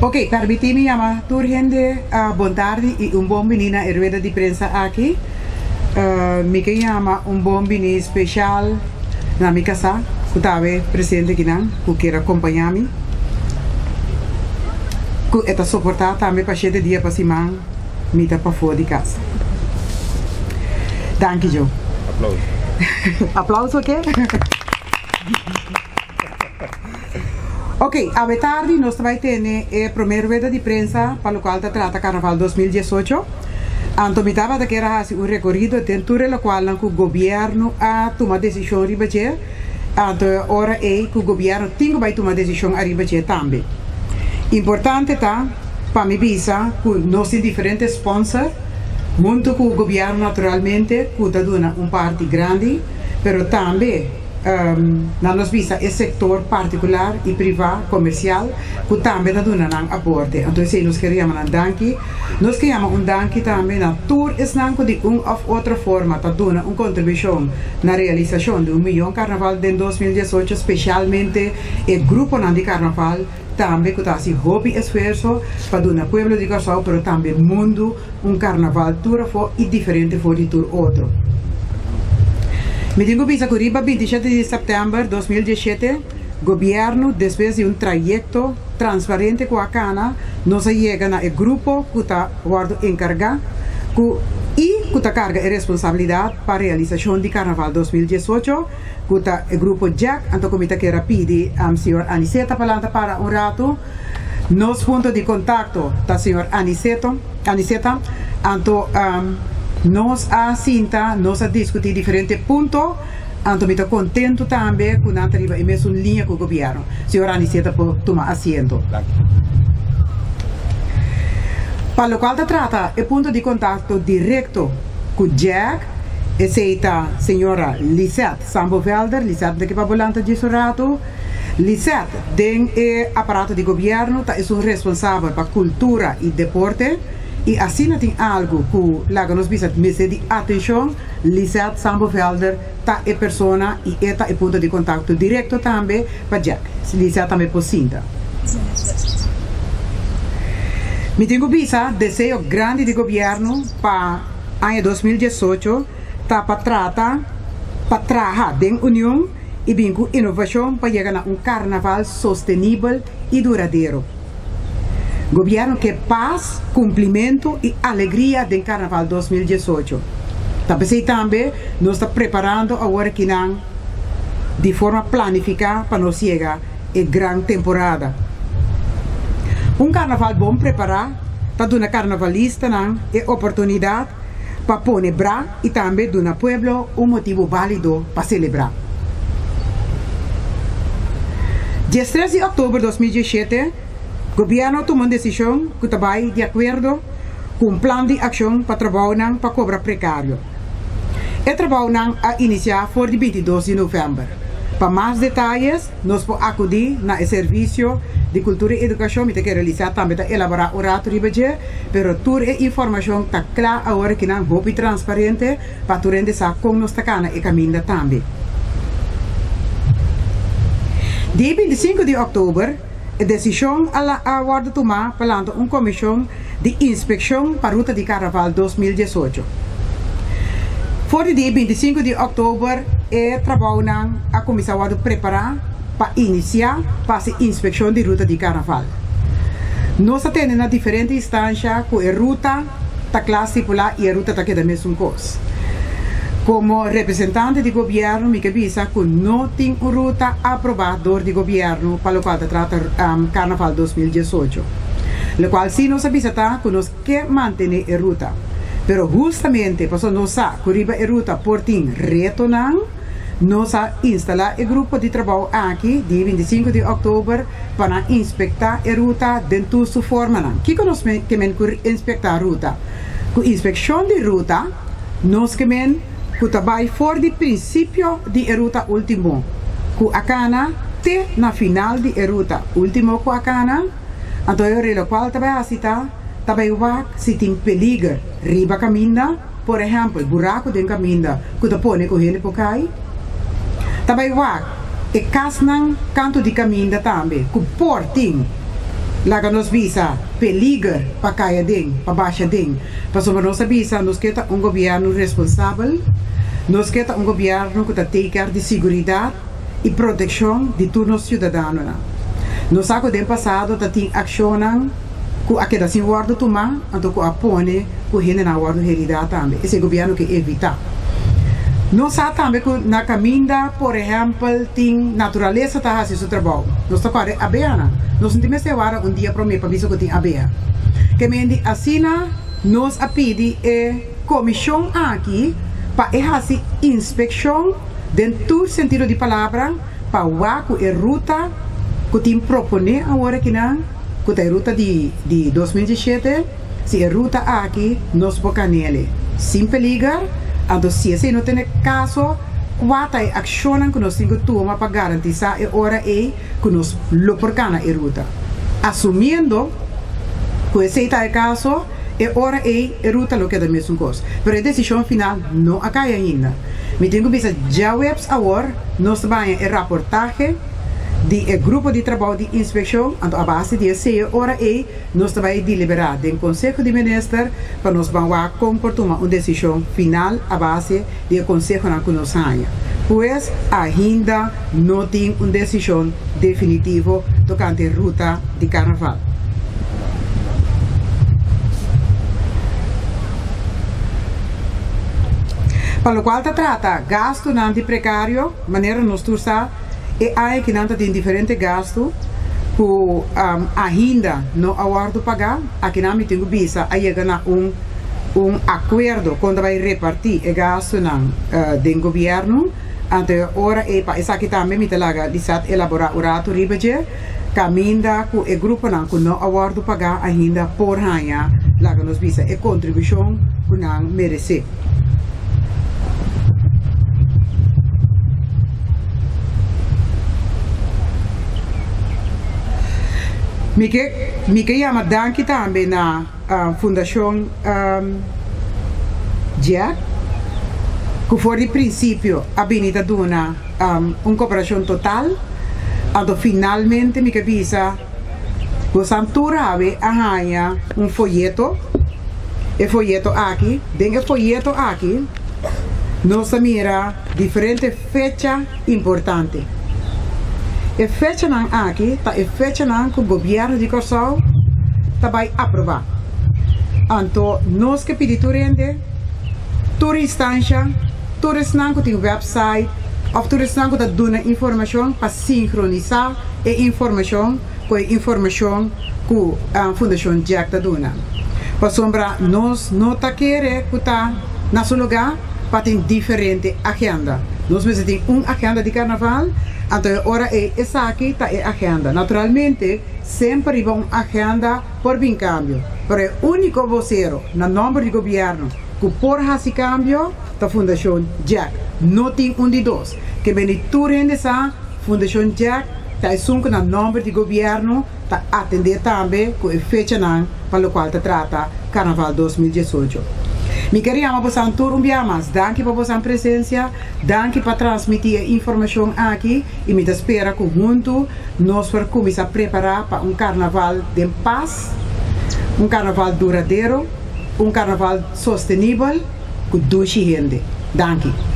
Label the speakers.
Speaker 1: Ok, permití mi yama tur hende bon tardi i un bon biní na e rueda di prensa aki. Mi ke yama un bon biní speshal na mi kasá ku ta awe presente akinan, ku kier a kompañá mi, ku e ta soportá tambe pa shete dia pa siman mi ta pafó di kas. Danki Joe.
Speaker 2: Aplauso.
Speaker 1: Aplauso ke? Ok, awe tardi nos ta bai tene e prome rueda di prensa pa lokual ta trata Karnaval 2018. Anto mi tabata kier a hasi un rekorido den tur e lokualnan ku gobièrnu a tuma desishon riba dje, anto e ora ei ku gobièrnu tin ku bai tuma desishon ariba dje tambe. Importante ta pa mi bisa ku nos tin diferente sponsor huntu ku gobièrnu naturalmente ku ta duna un parti grandi, pero tambe. Na nos bisa e sektor partikular i privá, komersial, ku tambe ta duna nan aporte. Anto esei nos kere yama nan danki. Nos ke yama un danki tambe na tur esnan ku di un òf otro forma ta duna un kontribushon na realisashon di un miyon karnaval den 2018, spesialmente e gruponan di karnaval tambe ku ta hasi hopi esfuerso pa duna pueblo di Kòrsou pero tambe mundu un karnaval tur afó i diferente for di tur otro. Mi tin ku bisa ku riba 27 di sèptèmber 2017, gobièrnu despues di un trayekto transparente ku a kana, nos a yega na e grupo ku ta wòrdu enkargá ku i ku ta karga e responsabilidat pa realisashon di Karnaval 2018, ku ta e grupo Jack. Anto ku mi ta kier a pidi señor Aniceta pa lanta para un ratu. Nos punto di kontakto ta señor Aniceto, Aniceta. Anto nos a sinta, nos a diskutí diferente punto, anto mi ta kontentu tambe ku nan ta riba e mesun liña ku gobièrnu. Señor Aniceta por tuma asiento. Pa lokual ta trata e punto di kontakto direkto ku Jack, esei ta señora Lisette Sambovelder. Lisette ta ke pa bo lanta djis un ratu. Lisette, den e aparato di gobièrnu ta esun responsabel pa kultura i deporte i asina tin algu ku laga nos bisa mester di atenshon, Lisette Sambovelder ta e persona i e ta e punto di kontakto direkto tambe pa Jack. Lisette tambe por sinta. Mi tin ku bisa deseo grandi di gobièrnu pa aña 2018 ta pa trata pa traha den union i bin ku inovashon pa yega na un karnaval sostenibel i duradero. Gobièrnu ke pas, kumplimentu i alegria den Karnaval 2018. Ta p'esei tambe nos ta preparando awor akinan di forma planifiká pa nos yega e gran temporada. Un karnaval bon prepará ta duna karnavalistanan e oportunidat pa pone bra i tambe duna pueblo un motibu bálido pa selebrá. 13 di òktober 2017, Gobièrnu a tuma un desishon ku ta bai di akuerdo ku un plan di akshon pa trabounan pa kobra prekario. E trabounan a inisiá for di 22 di novèmber. Pa mas detayes nos por akudí na e Servisio di Kultura i Edukashon. Mi ta kere realisá tambe ta elaborá un ratu riba dje, pero tur e informashon ta kla awor akinan, hopi transparente pa tur hende sa kon nos ta kana e kaminda tambe. Dia 25 di òktober e desishon a a wòrdu tumá pa lanta un komishon di inspekshon pa ruta di Karnaval 2018. For di dia 25 di òktober e trabounan a kuminsá wòrdu prepará pa inisiá pa hasi inspekshon di ruta di Karnaval. Nos a tende na diferente instansha ku e ruta ta kla stipulá i e ruta ta keda mesun kos. Komo representante di gobièrnu mi ke bisa ku no tin un ruta aprobá dor di gobièrnu pa lokual ta trata Karnaval 2018. Lokual si nos a bisa ta ku nos ke mantené e ruta. Pero hustamente pasobra nos sa ku riba e ruta por tin retonan, nos a instalá e grupo di trabou aki dia 25 di òktober pa nan inspektá e ruta den tur su formanan. Kiko nos ke men ku inspektá ruta? Ku inspekshon di ruta nos ke men ku ta bai for di prinsipio di e ruta último ku a kana te na final di e ruta último ku a kana. Anto e ora lokual ta bai hasi ta ta bai wak si tin peliger riba kaminda, por ehèmpel buraku den kaminda ku ta pone ku hende por kai. Ta bai wak e kasnan kantu di kaminda tambe ku por tin. laga nos bisa, peliger pa kai aden, pa basha aden. Pasobra nos a bisa nos ke ta un gobièrnu responsabel, nos ke ta un gobièrnu ku ta take care di siguridat i protekshon di tur nos siudadanonan. Nos sa ku den pasado ta tin akshonnan ku a keda sin wòrdu tumá, anto ku a pone ku hendenan a wòrdu heridá tambe. Esei gobièrnu ke evitá. Nos sa tambe ku na kaminda, por ehèmpel, tin naturalesa ta hasi su trabou. Nos ta kòrda e abehanan. Nos no tin mester wara un dia promé pa bisa ku tin abeha. Ke mendi asina nos a pidi e komishon aki pa e hasi inspekshon den tur sentido di palabra pa wak ku e ruta ku tin proponé awor akinan, ku ta e ruta di di 2017, si e ruta aki nos por kanele sin peliger, anto si esei no tene kaso, kua ta e akshonnan ku nos tin ku tuma pa garantisá e ora ei ku nos lo por kana e ruta? Asumiendo ku esei ta e kaso, e ora ei e ruta lo keda mesun kos. Pero e desishon final no a kai ainda. Mi tin ku bisa djaweps awor nos ta baña e raportahe di e grupo di trabou di inspekshon, anto a base di esei e ora ei nos ta bai deliberá den Konseho di Minister pa nos ban wak kon por tuma un desishon final a base di e konsehonan ku nos haña. Pues ainda no tin un desishon definitivo tokante ruta di karnaval. Pa lokual ta trata gastunan di prekario, manera nos tur sa, e aña ki nan ta tin diferente gastu ku ainda no a wòrdu pagá. Akinan mi tin ku bisa a yega na un un akuerdo kon ta bai repartí e gastunan den gobièrnu. Anto e ora ei pa esaki tambe mi ta laga Lisette elaborá un ratu riba dje, kaminda ku e gruponan ku no a wòrdu pagá ainda por haña, laga nos bisa, e kontribushon ku nan meresé. Mi ke mi ke yama danki tambe na Fundashon Jack ku for di prinsipio a bini ta duna un koperashon total. Anto finalmente mi ke bisa bosan tur awe a haña un foyeto. E foyeto aki, den e foyeto aki nos ta mira diferente fecha importante. E fechanan aki ta e fechanan ku gobièrnu di Kòrsou ta bai aprobá. Anto nos ke pidi tur hende, tur instansha, tur esnan ku tin wèpsait òf tur esnan ku ta duna informashon pa sinkronisá e informashon ku e informashon ku Fundashon Jack ta duna. Pasobra nos no ta kere ku ta na su lugá pa tin diferente agenda. Nos mester tin un agenda di karnaval, anto e ora ei esaki ta e agenda. Naturalmente, semper riba un agenda por bin kambio, pero e úniko bosero na nòmber di gobièrnu ku por hasi kambio ta Fundashon Jack. No tin un di dos. Ke beni tur hende sa, Fundashon Jack ta esun ku na nòmber di gobièrnu ta atendé tambe ku e fechanan pa lokual ta trata Karnaval 2018. Mi ker yama bosan tur un bia mas danki pa bosan presensia, danki pa transmití e informashon aki i mi ta spera ku huntu nos por kuminsá prepará pa un karnaval den pas, un karnaval duradero, un karnaval sostenibel ku dushi hende. Danki.